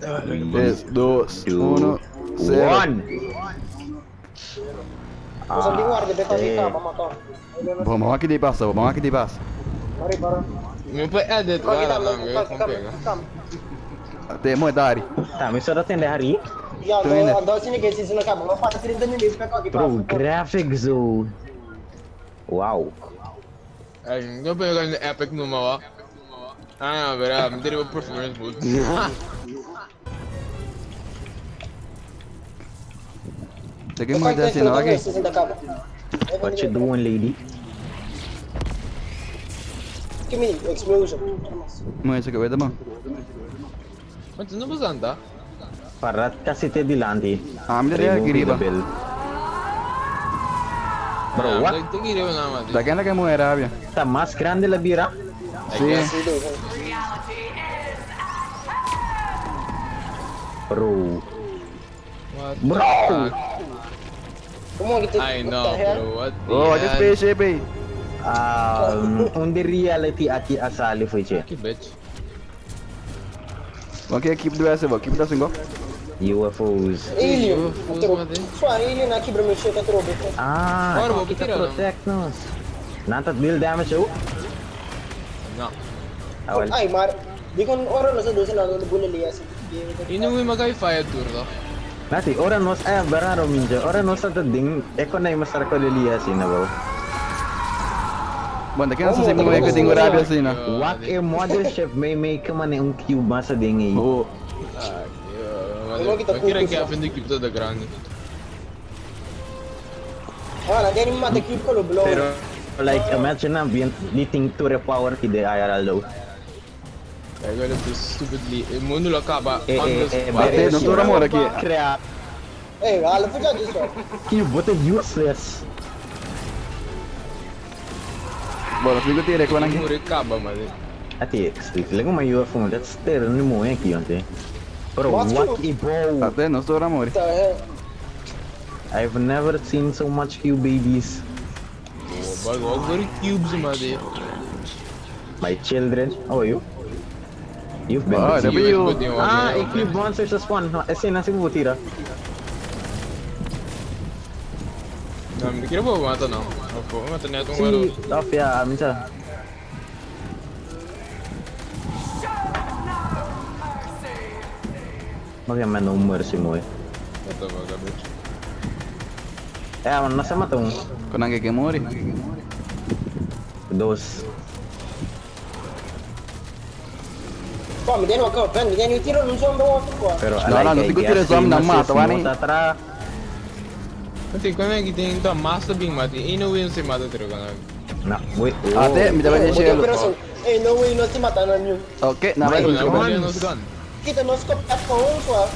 3, 2, 2, 1, 0. 1. Ah, Eh. Bom, vamos aqui de passa, vamos aqui de passa. Mi por edit wara nan, mi kon pega. Te mooi dari. Tá, mi só atende Harry. Bro, graphics zo. Wow. Ay, no pega in epic numa wa. Ah, vera, mi deriva performance boost. Te que mooi dasi no, okay. What you doing, lady? Give me explosion. Mooi se que man. Ma tu no bosanda? Parat kasi te dilanti. Ah, mi deve Remove aqui the riba. bill. Bro, what? Te gire na ma. Da que la que muere rabia. Tá mais grande la bira? Sí. Bro. What? Bro! Come on, get I know, bro. What the Oh, just hell? spaceship, eh. Um, the reality aki asali foi che. Fuck you, bitch. Ok, keep do essa, keep do single. UFOs. Alien. UFOs, mate. Sua alien aqui pra mexer com a tropa. Ah, Ora, vou kita tira, não. protect nos. Nanta deal damage oh. No. Ah, well. Ay, mar. Di kon ora no sa dosa na no bula liya si. Inu magay fire tour do. Nati, ora nos ay bararo minja. Ora nos at ding eko na imasar ko lilia sina bro. Bom, daqui não sei como é que eu tenho rabia assim, não. What a mothership may make man un cube masa ding eh. Oh, Ah, Como que tá Ma kira cuco, che a fendi crypto da grande. Ah, na tiene mata cube ko lo blow. Pero like imagine na bien liting to power ki de IRL though. I got it stupidly. Il mondo lo acaba Eh, on eh, the eh, spot. Ate, non sto amore aqui. Crea Eh, ala po dyan, so. cube what a useless. Bora, fico tire com aqui. Muri caba, ma. Ati, lago may UFO that's ter ni mo eh kiyon Bro, What what cube? a bro. Ate, não estou amore. The hell? I've never seen so much cube babies. Oh, but what cubes, ma. My children. How are you? You've been Ah, busy. W. Ah, a cube monster sa spawn. Ese nasa butira. No, mi kira bo mata no. Opo, mata net un Si, guardo. off ya, minsa. Magyan no mercy mo eh. What the fuck, bitch. Eh, nasa matong. Con anche che muori. Dos. Pa, mi tiene acá, ven, mi tiene tiro non sono bravo qua. Pero No, no, no I digo guess tira zombie na si mata, wani. Tatra. Mati, quando è che ti da master bing mati? Ino win si mata tiro con. Na, wait. Oh. Ate, mi deve Pero dire so, eh, no way no si mata na niyo. Ok, na My vai. God. No, no gun. Kita no scope at ko so.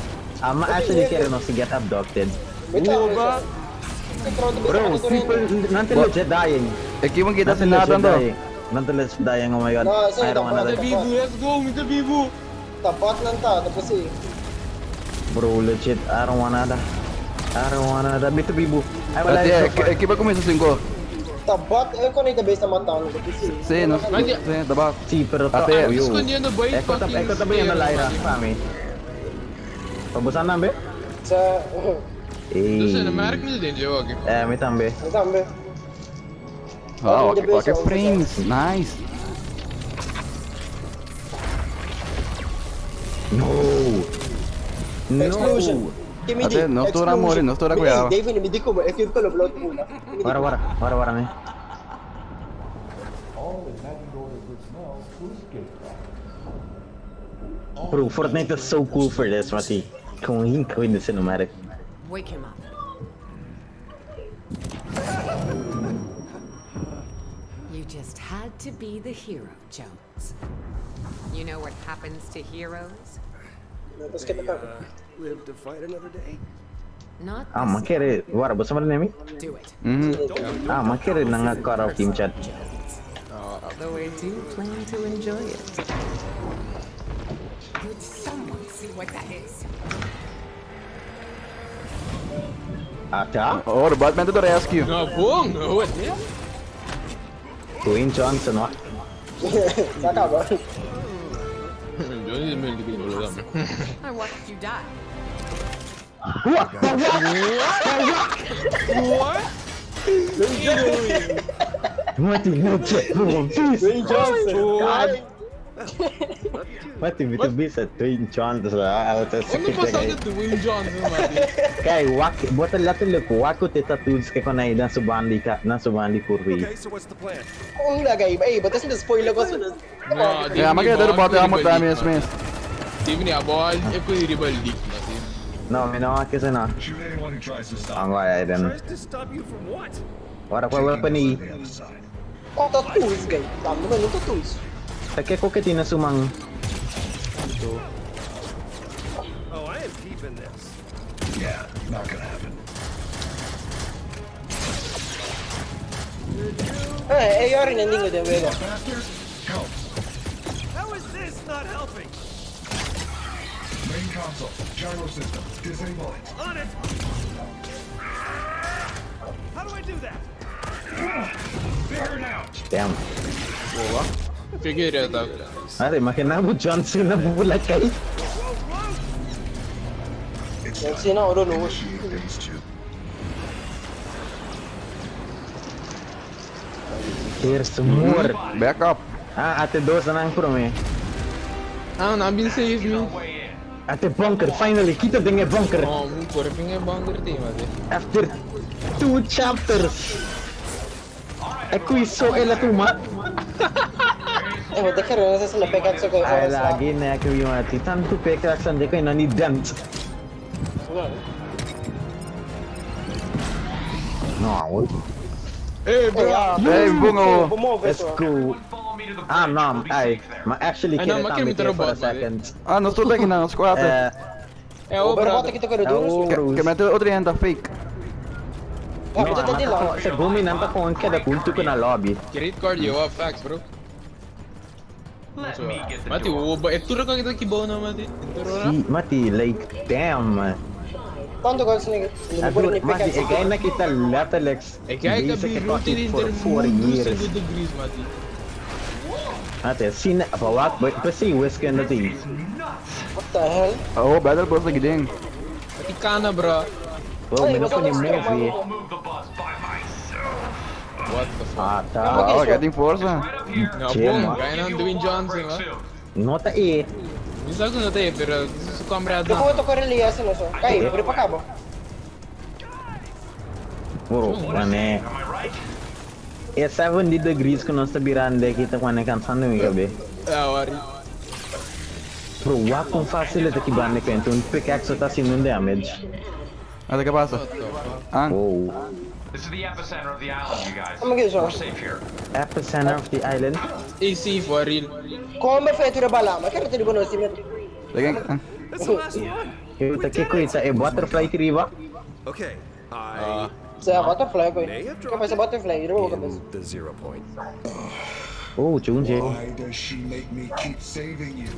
I'm actually carrying no si get abducted. Bro, Bro, people, nanti legit dying. Aqui vamos kita Nanti nada legit ando. dying. Nanti legit dying, oh my god. No, sorry, I don't wanna dapat- die. Vivo, let's go, mi vivo. Tapat lang ta, tapos eh. Bro, legit, I don't wanna die. I don't wanna die. Bito bibu. I will Ate, aqui vai começar cinco. Tapat, eh, ko na itabay sa mata, ano, tapos eh. Sim, não. Sim, tá bom. Si, pero to, Ate, oh, yo. Escondiendo boy Eko tap, eko tabi yung nalayra, fami. Pabusan na, be? Sa, Eh. Dus in Amerika niet in joh. Eh, may tambe. ang tambe. Oh, ok, ok, frames. Nice. No. No. Explosion. Give me Ate, the no sto ora amore, non sto ora guiava. David, mi dico, e che quello blocco muna. Wara, wara, wara, wara, me. Bro, Fortnite is so cool for this, Mati. Kung hinko in the cinematic. Wake him up. You just had to be the hero, Jones. You know what happens to heroes? Tapos kita pa. Live to fight another day? Not Ah, this makere, wara, basta mo rin Do it. Ah, makere na nga cut off team chat. Jones. Though I do plan to enjoy it. Would someone see what that is? Ata? Oh, the Batman to the rescue. No, boom. What? Yeah. Dwayne Johnson, what? Saka ba? Yo ni me lo dame. I watched you die. What? What? Mati, legit, bro. Please. Dwayne Johnson. What? Mati, mi bisa Dwayne Johnson. Ah, ta Onde sakit passou kay. de Dwayne Johnson, mati? Kay wak, bota letterlijk wako te tattoos kay konai dan su bandi ka, dan su bandi kurvi. Okay, so what's the plan? Kung lagay, eh, ba't kasi na-spoil ako sa... No, Ja, maar kijk, dat bot helemaal daar mis, mis. Tiffany, a ball e qui riba il leak, mati. No, mi no, che se no. Shoot anyone who tries to stop. Ang wala den. Tries to stop you from what? Ora kwa weapon ni. The other side. Oh, tattoos, guy. Tama naman yung tattoos. Take ko ke tina sumang. Oh, I am keeping this. Yeah, not gonna happen. Eh, eh, yari nanding ko din, wego. Faster? Help. How is this not helping? Main console, gyro system, disable it. On it! How do I do that? Figure it out. Damn. Figure it out. Are, imagina Johnson na bula kay. It's Yan, done. sino ako doon, oh. Initiate phase 2. Here's more. Back up. Ah, ate dos na ang prome. Ah, não been save me. Ate bunker, finally, kita dinge bunker. Oh, mu corping e bunker ti, mati. After two chapters. E qui so e la tuma. Eh, ba't ka rin nasa sila pickaxe ko. Ay, lagi na ako yung ati. Tanto pickaxe ande ko inani dent. No, what? Eh, bro. Hey, bungo. Let's go. Ah, no, ay. Ma actually Ay, no, kira ma kami kira there for a robot, mali. second. Ah, no sto lekker naar squad. Eh, Eh, oh, Pero bro. bata kita ko doon. oh, Che mette otro enda fake. Ah, No, bata mata dila. ko, sa gumi nanta ko ang kada kunto ko na lobby. Credit card, yo, facts, bro. Mati, oh, ba, e tu raka kita kibaw na, mati. Entero na. Si, mati, like, damn. Tanto ko sa nag... Adu, mati, e kaya nakita letterlijk E kaya ka deze bi rooted gekottit in for der 4 mundo years. 70 degrees, mati. Ate, sina, pawak, pasi wiskunde die. What the hell? Oh, battle bus like ding. Mati kana, bro. Bro, Ay, mi no mas pone ako movie. What the fuck? Ah, ta. Oh, getting forza. No, Chill, boom, man. kaya na Dwayne Johnson, ma. Nota E. Mi sa ko na tayo, pero su kamera Dopo na. to ko rin liya sa so. Kay, puri pa ka ba? Bro, wane. E 70 degrees ko nasa birande kita kwane kan sanu mi gabi. Ah, wari. Bro, wa kung facile ta kibande ko un pickaxe ta sin un damage. Guarda che passa. What the fuck? Ah, Oh. This is the epicenter of the island, you guys. Ano gyud We're so? safe here. Epicenter of the island. AC for real. Come fai tu bala, ma che ti dicono si met. lekker. That's the last one. Yo ta kiko ita e butterfly tiriba. Okay, I Sa butterfly ko. may have Che fai dropped sa butterfly, iro ko it bes. in the zero point. Oh, chunje. Why does she make me keep saving you?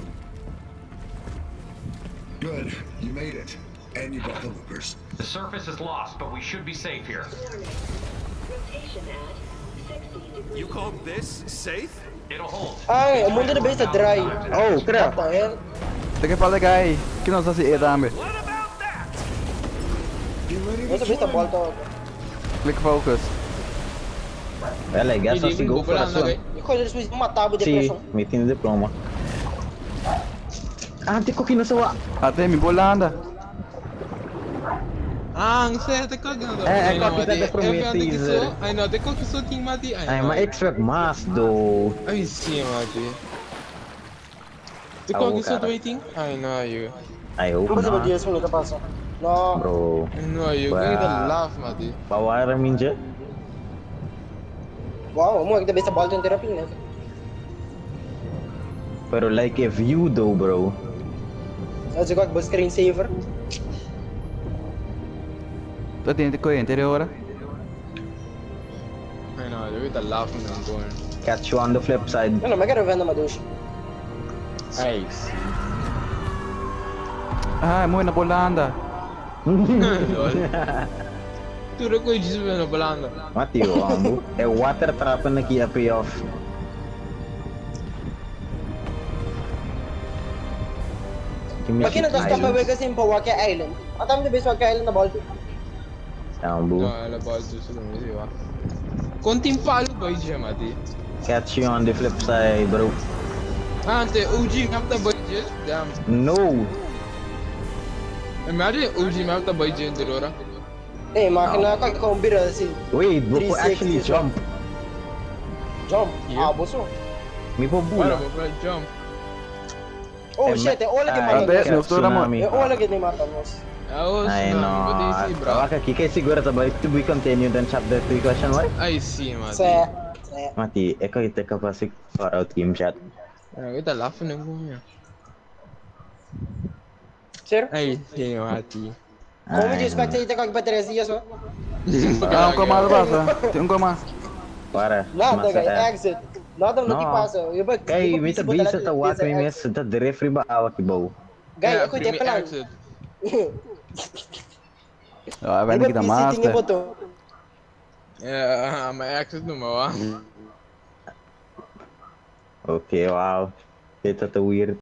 Good, you made it. And you got the loopers. The surface is lost, but we should be safe here. You call this safe? It'll hold. Ay, ang mundo na bes dry. Oh, What kra. the hell? Che fa le guy? Che non so se è dambe. What about that? Get ready Nasa to bes climb. volta. Click focus. Well, I guess I'll go for Wala this na, one. kay. Iko dito matabo Si, depression. may tin diploma. Ah, di ko kinusawa. A te mi bolanda. Ah, ang saya, te ko ganito. Eh, eh, ko kita de Prometheus. Ay, no, te ko kiso ting mati. Ay, ma expect mas do. Ay, si, mati. Te ko Ah, kiso cara. waiting? Ay, no, you. I hope Ano ba sa not. DS mo pasa? No. Bro, Ay, no, you. Wow. Kita laugh, mati. bawara minja. Wow, mo kita bes volta therapy na. Pero like if you though, bro. As ko ba screen saver. Tu tieni cointere ora? Ay, no, you kita laugh na ang Catch you on the flip side. No, no, magari venda madush. Ay, si. Ah, mo na bolanda. Lol. Turo ko yung Jesus na balanda. Mati, ambu. E water trap na kia pay off. Tin Pakina Mystic ta stop Island. away kasi pa Wake Island. Atam de bes Wake Island na ball. Tambu. No, el a bòltu su lo misi wa. Kon tin palu bai dje, Mati? Catch you on the flip side, bro. Ah, ante OG map ta bai dje? Damn. No! Imagine OG map ta bai dje henter ora. Hey, makina ka kon bira si Wait, bo por 360 actually jump. Jump. Yeah. Ah, boso. Mi por Bueno, bula. bo por jump. Oh Eh, shit, e ola que Ay, mata Ate, nos. nos tora mo. tsunami. E ola que te mata nos. Oh, Ay, tsunami, no. bo tin si, bro. Wak aki, kay siguro ta ba? To be continued and chapter 3 question mark? Ay, si, Mati. Se, se. Mati, e ko ite kapasik far out game chat. Ay, ta laughing na ko niya. Sir, Ay, si, Mati. como Ay, de expect no. ite ka pa tres dias, oh? Ah, un coma pasa. Tin un coma. Para, Nada, masa guy, eh. exit. Nada, no te No. pasa. Eu ba- Kay, eu ba- mi ta eu ba- bisa ta wak mi mes exit. ta drift riba awa ki bow. Guy, Yeah, eu te primi plan. exit. Ah, vai Riba kita PC tinha master. botão. Yeah, my exit no mawa. Okay, wow. Ito ta weird.